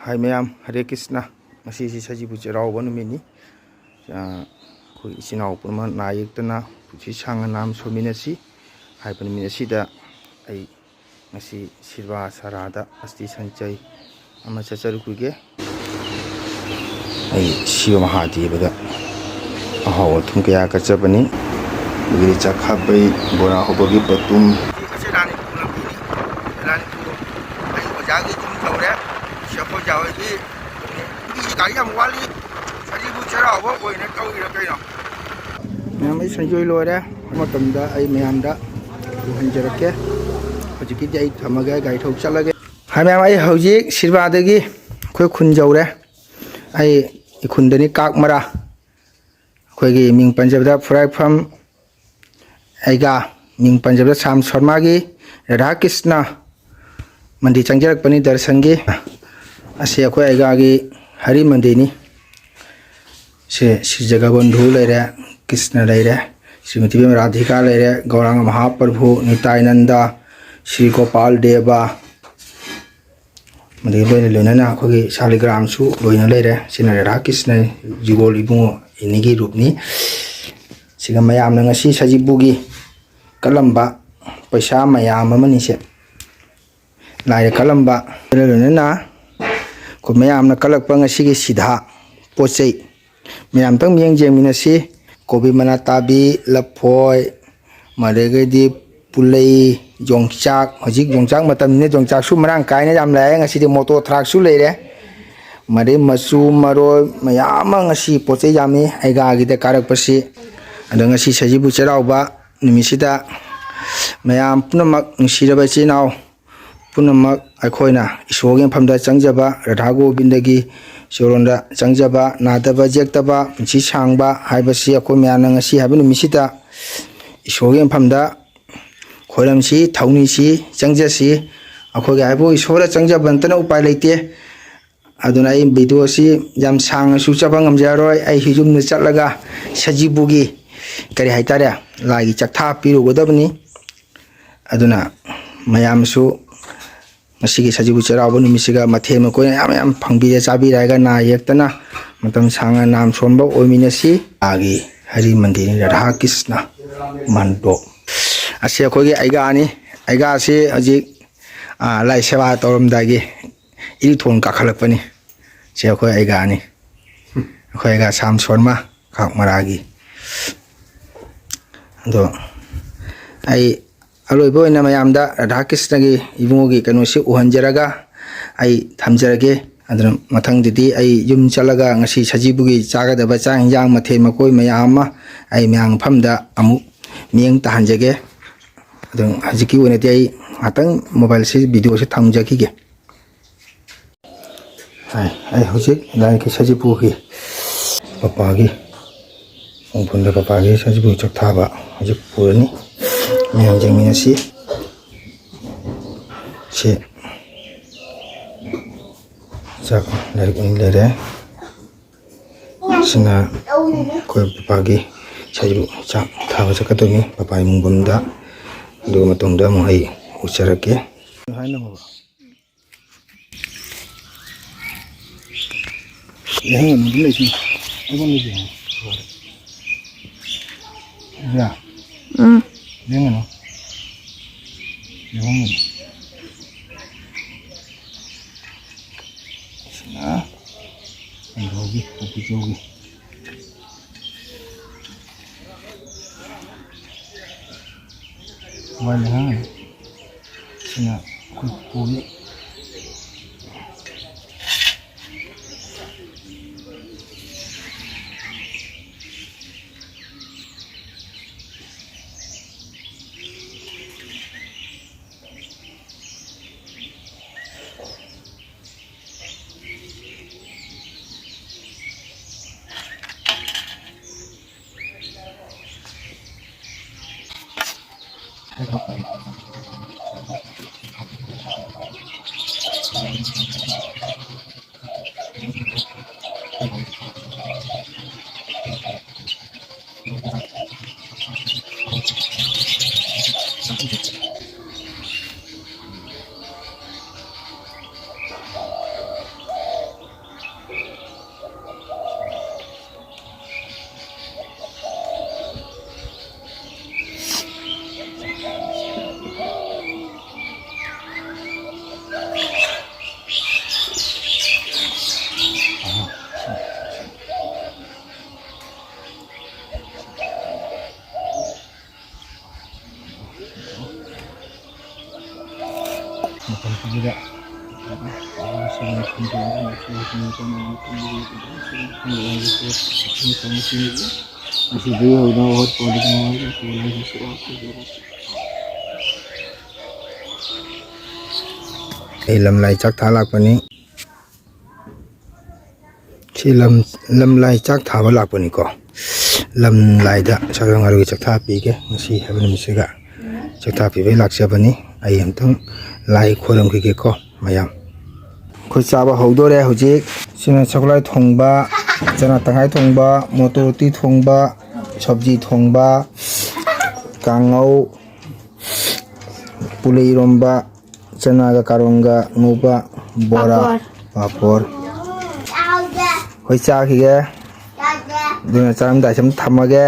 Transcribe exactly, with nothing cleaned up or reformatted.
ꯍꯥꯏ ꯃꯌꯥꯝ, ꯍꯔꯦ ꯀ꯭ꯔꯤꯁꯅ꯫ ꯉꯁꯤꯁꯤ ꯁꯖꯤꯕꯨ ꯆꯩꯔꯥꯎꯕ ꯅꯨꯃꯤꯠꯅꯤ꯫ ꯑ, ꯑꯩꯈꯣꯏ ꯏꯆꯤꯟ ꯏꯅꯥꯎ ꯄꯨꯝꯅꯃꯛ ꯅꯥ ꯌꯦꯛꯇꯅ ꯄꯨꯟꯁꯤ ꯁꯥꯡꯅ ꯅꯥꯝ ꯁꯣꯟꯃꯤꯟꯅꯁꯤ ꯍꯥꯏꯕ ꯅꯨꯃꯤꯠ ꯑꯁꯤꯗ ꯑꯩ ꯉꯁꯤ ꯁꯤꯔꯕꯥ ꯁꯔꯥꯗ ꯑꯁꯇꯤ ꯁꯟꯆꯩ ꯑꯃ ꯆꯠꯆꯔꯨꯈꯤꯒꯦ꯫ ꯑꯩ ꯁꯤꯕ ꯃꯍꯥꯗꯦꯕꯗ ꯑꯍꯥꯎ ꯑꯊꯨꯝ ꯀꯌꯥ ꯀꯠꯆꯕꯅꯤ꯫ ꯑꯗꯒꯤꯗꯤ ꯆꯥꯛꯈꯥꯕꯩ, ꯕꯣꯔꯥ ꯍꯧꯕꯒꯤ ꯄꯣꯠꯇꯨꯝ꯫ ꯑꯁꯤ ꯔꯥꯅꯤꯄꯨꯔ ꯂꯝꯕꯤꯅꯤ꯫ ꯔꯥꯅꯤꯄꯨꯔ ꯑꯩ ꯑꯣꯖꯥꯒꯤ ꯌꯨꯝ ꯌꯧꯔꯦ꯫ ꯁꯤ ꯑꯩꯈꯣꯏ ꯑꯣꯖꯥ ꯍꯣꯏꯒꯤ ꯌꯨꯝꯅꯤ꯫ ꯃꯤꯒꯤ ꯒꯥꯔꯤ ꯌꯥꯝ ꯋꯥꯠꯂꯤ꯫ ꯁꯖꯤꯕꯨ ꯆꯩꯔꯥꯎꯕ ꯑꯣꯏꯅ ꯇꯧꯔꯤꯔ ꯀꯩꯅꯣ? ꯃꯌꯥꯝ, ꯑꯩ ꯁꯦꯟꯖꯣꯏ ꯂꯣꯏꯔꯦ꯫ ꯃꯇꯝꯗ ꯑꯩ ꯃꯌꯥꯝꯗ ꯎꯍꯟꯖꯔꯛꯀꯦ꯫ ꯍꯧꯖꯤꯛꯀꯤꯗꯤ ꯑꯩ ꯊꯝꯃꯒꯦ, ꯒꯥꯔꯤ ꯊꯧ ꯆꯠꯂꯒꯦ꯫ ꯍꯥꯏ ꯃꯌꯥꯝ, ꯑꯩ ꯍꯧꯖꯤꯛ ꯁꯤꯔꯕꯥꯗꯒꯤ ꯑꯩꯈꯣꯏ ꯈꯨꯟ ꯌꯧꯔꯦ꯫ ꯑꯩ ꯏꯈꯨꯟꯗꯅꯤ, ꯀꯥꯛ ꯃꯔꯥ꯫ ꯑꯩꯈꯣꯏꯒꯤ ꯃꯤꯡ ꯄꯟꯖꯕꯗ ꯐꯨꯔꯥꯏꯐꯝ ꯑꯩꯒꯥ, ꯃꯤꯡ ꯄꯟꯖꯕꯗ ꯁꯥꯝ ꯁꯔꯃꯥꯒꯤ ꯔꯥꯙꯥ ꯀ꯭ꯔꯤꯁꯅ ꯃꯟꯗꯤꯔ ꯆꯪꯖꯔꯛꯄꯅꯤ ꯗꯔꯁꯟꯒꯤ꯫ ꯑꯁꯤ ꯑꯩꯈꯣꯏ ꯑꯩꯒꯥꯒꯤ ꯍꯔꯤ ꯃꯟꯗꯤꯔꯅꯤ꯫ ꯁꯤ ꯁ꯭ꯔꯤ ꯖꯒꯕꯟꯙꯨ ꯂꯩꯔꯦ, ꯀ꯭ꯔꯤꯁꯅ ꯂꯩꯔꯦ, ꯁ꯭ꯔꯤꯃꯇꯤ ꯏꯕꯦꯝꯃ ꯔꯥꯙꯤꯀꯥ ꯂꯩꯔꯦ, ꯒꯧꯔꯥꯡꯒ ꯃꯍꯥꯄ꯭ꯔꯚꯨ, ꯅꯤꯇꯥꯏꯅꯟꯗ, ꯁ꯭ꯔꯤ ꯒꯣꯄꯥꯜ ꯗꯦꯕ, ꯃꯗꯨꯒꯤ ꯂꯣꯏꯅ ꯂꯣꯏꯅꯅ ꯑꯩꯈꯣꯏꯒꯤ ꯁꯥꯂꯤꯒ꯭ꯔꯥꯝꯁꯨ ꯂꯣꯏꯅ ꯂꯩꯔꯦ꯫ ꯁꯤꯅ ꯔꯥꯙꯥ ꯀ꯭ꯔꯤꯁꯅ ꯌꯨꯒꯣꯜ ꯏꯕꯨꯡꯉꯣ ꯏꯅꯤꯒꯤ ꯔꯨꯞꯅꯤ꯫ ꯁꯤꯒ ꯃꯌꯥꯝꯅ ꯉꯁꯤ ꯁꯖꯤꯕꯨꯒꯤ ꯀꯠꯂꯝꯕ ꯄꯩꯁꯥ ꯃꯌꯥꯝ ꯑꯃꯅꯤꯁꯦ꯫ ꯂꯥꯏꯗ ꯀꯠꯂꯝꯕ, ꯂꯣꯏꯅ ꯂꯣꯏꯅꯅ ꯑꯩꯈꯣꯏ ꯃꯌꯥꯝꯅ ꯀꯠꯂꯛꯄ ꯉꯁꯤꯒꯤ ꯁꯤꯗꯥ ꯄꯣꯠ ꯆꯩ ꯃꯌꯥꯝꯇꯪ ꯃꯤꯠꯌꯦꯡ ꯌꯦꯡꯃꯤꯟꯅꯁꯤ꯫ ꯀꯣꯕꯤ ꯃꯅꯥ ꯇꯥꯕꯤ, ꯂꯐꯣꯏ, ꯃꯗꯒꯤꯗꯤ ꯄꯨꯂꯩ, ꯌꯣꯡꯆꯥꯛ, ꯍꯧꯖꯤꯛ ꯌꯣꯡꯆꯥꯛ ꯃꯇꯝꯅꯤꯅ ꯌꯣꯡꯆꯥꯛꯁꯨ ꯃꯔꯥꯡ ꯀꯥꯏꯅ ꯌꯥꯝ ꯂꯥꯛꯑꯦ꯫ ꯉꯁꯤꯗꯤ ꯃꯣꯇꯣ ꯊ꯭ꯔꯥꯛꯁꯨ ꯂꯩꯔꯦ, ꯃꯗꯩ ꯃꯆꯨ ꯃꯔꯣꯏ ꯃꯌꯥꯝ ꯑꯃ ꯉꯁꯤ ꯄꯣꯠ ꯆꯩ ꯌꯥꯝꯃꯤ꯫ ꯑꯩꯒꯥꯒꯤꯗ ꯀꯥꯔꯛꯄꯁꯤ꯫ ꯑꯗꯣ ꯉꯁꯤ ꯁꯖꯤꯕꯨ ꯆꯩꯔꯥꯎꯕ ꯅꯨꯃꯤꯠꯁꯤꯗ ꯃꯌꯥꯝ ꯄꯨꯝꯅꯃꯛ, ꯅꯨꯡꯁꯤꯔꯕ ꯏꯆꯤꯜ ꯏꯅꯥꯎ ꯄꯨꯝꯅꯃꯛ, ꯑꯩꯈꯣꯏꯅ ꯏꯁꯣꯔꯒꯤ ꯃꯐꯝꯗ ꯆꯪꯖꯕ, ꯔꯥꯙꯥ ꯒꯣꯕꯤꯟꯗꯒꯤ ꯆꯣꯔꯣꯟꯗ ꯆꯪꯖꯕ, ꯅꯥꯗꯕ ꯌꯦꯛꯇꯕ, ꯄꯨꯟꯁꯤ ꯁꯥꯡꯕ ꯍꯥꯏꯕꯁꯤ ꯑꯩꯈꯣꯏ ꯃꯌꯥꯝꯅ ꯉꯁꯤ ꯍꯥꯏꯕ ꯅꯨꯃꯤꯠꯁꯤꯗ ꯏꯁꯣꯔꯒꯤ ꯃꯐꯝꯗ ꯈꯣꯏꯔꯝꯁꯤ, ꯊꯧꯅꯤꯁꯤ, ꯆꯪꯖꯁꯤ꯫ ꯑꯩꯈꯣꯏꯒꯤ ꯍꯥꯏꯕꯨ ꯏꯁꯣꯔꯗ ꯆꯪꯖꯕ ꯅꯠꯇꯅ ꯎꯄꯥꯏ ꯂꯩꯇꯦ꯫ ꯑꯗꯨꯅ ꯑꯩ ꯚꯤꯗꯤꯑꯣꯁꯤ ꯌꯥꯝ ꯁꯥꯡꯅꯁꯨ ꯆꯠꯄ ꯉꯝꯖꯔꯣꯏ꯫ ꯑꯩ ꯌꯨꯝꯗ ꯆꯠꯂꯒ ꯁꯖꯤꯕꯨꯒꯤ, ꯀꯔꯤ ꯍꯥꯏꯇꯥꯔꯦ, ꯂꯥꯏꯒꯤ ꯆꯥꯛꯊꯥ ꯄꯤꯔꯨꯒꯗꯕꯅꯤ꯫ ꯑꯗꯨꯅ ꯃꯌꯥꯝꯁꯨ ꯉꯁꯤꯒꯤ ꯁꯖꯤꯕꯨ ꯆꯩꯔꯥꯎꯕ ꯅꯨꯃꯤꯠꯁꯤꯒ ꯃꯊꯦꯜ ꯃꯀꯣꯏ ꯃꯌꯥꯝ ꯃꯌꯥꯝ ꯐꯪꯕꯤꯔꯦ, ꯆꯥꯕꯤꯔꯦ ꯍꯥꯏꯔꯒ ꯅꯥ ꯌꯦꯛꯇꯅ ꯃꯇꯝ ꯁꯥꯡꯅ ꯅꯥꯝ ꯁꯣꯟꯕ ꯑꯣꯏꯃꯤꯟꯅꯁꯤ꯫ ꯑꯥꯒꯤ ꯍꯔꯤ ꯃꯟꯗꯤꯔꯅꯤ, ꯔꯥꯙꯥ ꯀ꯭ꯔꯤꯁꯅ ꯃꯟꯗꯣꯞ꯫ ꯑꯁꯤ ꯑꯩꯈꯣꯏꯒꯤ ꯑꯩꯒꯥꯅꯤ꯫ ꯑꯩꯒꯥꯁꯤ ꯍꯧꯖꯤꯛ, ꯑꯥ, ꯂꯥꯏ ꯁꯦꯕꯥ ꯇꯧꯔꯝꯗꯥꯏꯒꯤ ꯏꯔꯤꯊꯣꯟ ꯀꯥꯈꯠꯂꯛꯄꯅꯤ꯫ ꯁꯤ ꯑꯩꯈꯣꯏ ꯑꯩꯒꯥꯅꯤ꯫ ꯑꯩꯈꯣꯏ ꯑꯩꯒꯥ ꯁꯥꯝ ꯁꯣꯟꯃ ꯈꯥꯛ ꯃꯔꯥꯒꯤ꯫ ꯑꯗꯣ ꯑꯩ ꯑꯔꯣꯏꯕ ꯑꯣꯏꯅ ꯃꯌꯥꯝꯗ ꯔꯥꯙꯥ ꯀ꯭ꯔꯤꯁꯅꯒꯤ ꯏꯕꯨꯡꯉꯣꯒꯤ ꯀꯩꯅꯣꯁꯤ ꯎꯍꯟꯖꯔꯒ ꯑꯩ ꯊꯝꯖꯔꯒꯦ꯫ ꯑꯗꯨꯅ ꯃꯊꯪꯗꯗꯤ ꯑꯩ ꯌꯨꯝ ꯆꯠꯂꯒ ꯉꯁꯤ ꯁꯖꯤꯕꯨꯒꯤ ꯆꯥꯒꯗꯕ ꯆꯥꯛ ꯏꯟꯖꯥꯡ ꯃꯊꯦꯜ ꯃꯀꯣꯏ ꯃꯌꯥꯝ ꯑꯃ ꯑꯩ ꯃꯌꯥꯝ ꯃꯐꯝꯗ ꯑꯃꯨꯛ ꯃꯤꯠꯌꯦꯡ ꯇꯥꯍꯟꯖꯒꯦ꯫ ꯑꯗꯨ ꯍꯧꯖꯤꯛꯀꯤ ꯑꯣꯏꯅꯗꯤ ꯑꯩ ꯉꯥꯛꯇꯪ ꯃꯣꯕꯥꯏꯜꯁꯤ, ꯚꯤꯗꯤꯑꯣꯁꯤ ꯊꯝꯖꯈꯤꯒꯦ꯫ ꯍꯥꯏ, ꯑꯩ ꯍꯧꯖꯤꯛ ꯂꯥꯏꯒꯤ ꯁꯖꯤꯕꯨꯒꯤ ꯄꯄꯥꯒꯤ ꯃꯣꯡꯐꯝꯗ ꯄꯄꯥꯒꯤ ꯁꯖꯤꯕꯨ ꯆꯥꯛ ꯊꯥꯕ ꯍꯧꯖꯤꯛ ꯄꯨꯔꯅꯤ꯫ ꯃꯌꯥꯝ ꯌꯦꯡꯃꯤꯟꯅꯁꯤ꯫ ꯁꯤ ꯆꯥꯛ ꯂꯥꯏꯔꯤꯛ ꯑꯣꯏꯅ ꯂꯩꯔꯦ꯫ ꯁꯤꯅ ꯑꯩꯈꯣꯏ ꯄꯄꯥꯒꯤ ꯁꯖꯤꯕꯨ ꯆꯥꯛ ꯊꯥꯕ ꯆꯠꯀꯗꯣꯏꯅꯤ ꯄꯄꯥꯒꯤ ꯃꯣꯡꯐꯝꯗ꯫ ꯑꯗꯨꯒ ꯃꯇꯨꯡꯗ ꯑꯃꯨꯛ ꯑꯩ ꯎꯠꯆꯔꯛꯀꯦ꯫ ꯍꯥꯏꯅꯕ꯫ ꯂꯦꯡꯍꯟꯒꯅꯨ, ꯑꯗꯨꯝ ꯂꯩꯁꯤꯅꯦ꯫ ꯑꯩꯉꯣꯟꯗꯁꯨ ꯌꯦꯡꯉꯣ꯫ ꯌꯥ꯫ ꯎꯝ꯫ ꯂꯦꯡꯒꯅꯨ꯫ ꯂꯦꯡꯍꯟꯒꯅꯨ꯫ ꯁꯤꯅ ꯀꯩꯅꯣꯒꯤ, ꯀꯣꯐꯤ ꯆꯧꯒꯤ꯫ ꯋꯥꯏ ꯂꯦꯡꯍꯟꯒꯅꯨ꯫ ꯁꯤꯅ ꯑꯩꯈꯣꯏ ꯄꯨꯄꯨꯒꯤ꯫ ꯑꯁꯤꯗꯒꯤ ꯍꯧꯅ ꯍꯣꯠꯄꯗ ꯑꯩ ꯂꯝꯂꯥꯏ ꯆꯥꯛ ꯊꯥ ꯂꯥꯛꯄꯅꯤ꯫ ꯁꯤ ꯂꯝ, ꯂꯝꯂꯥꯏ ꯆꯥꯛ ꯊꯥꯕ ꯂꯥꯛꯄꯅꯤꯀꯣ꯫ ꯂꯝꯂꯥꯏꯗ ꯁꯥ ꯉꯥꯔꯨꯒꯤ ꯆꯥꯛꯊꯥ ꯄꯤꯒꯦ ꯉꯁꯤ ꯍꯥꯏꯕ ꯅꯨꯃꯤꯠꯁꯤꯒ꯫ ꯆꯥꯛꯊꯥ ꯄꯤꯕꯩ ꯂꯥꯛꯆꯕꯅꯤ꯫ ꯑꯩ ꯑꯝꯇꯪ ꯂꯥꯏ ꯈꯣꯏꯔꯝꯈꯤꯒꯦꯀꯣ ꯃꯌꯥꯝ꯫ ꯑꯩꯈꯣꯏ ꯆꯥꯕ ꯍꯧꯗꯣꯔꯦ ꯍꯧꯖꯤꯛ꯫ ꯁꯤꯅ ꯁꯒꯣꯜꯍꯋꯥꯏ ꯊꯣꯡꯕ, ꯆꯅꯥ ꯇꯪꯈꯥꯏ ꯊꯣꯡꯕ, ꯃꯣꯇꯣꯔ ꯎꯇꯤ ꯊꯣꯡꯕ, ꯁꯕꯖꯤ ꯊꯣꯡꯕ, ꯀꯥꯡꯉꯧ, ꯄꯨꯂꯩ ꯏꯔꯣꯝꯕ, ꯆꯅꯥꯒ ꯀꯥꯔꯣꯡꯒ ꯉꯧꯕ, ꯕꯣꯔꯥ, ꯄꯥꯄꯣꯔ꯫ ꯄꯥꯄꯣꯔ꯫ ꯑꯩꯈꯣꯏ ꯆꯥꯈꯤꯒꯦ꯫ ꯑꯗꯨꯅ ꯆꯥꯔꯝꯗꯥꯏꯁꯤ ꯑꯃ ꯊꯝꯃꯒꯦ꯫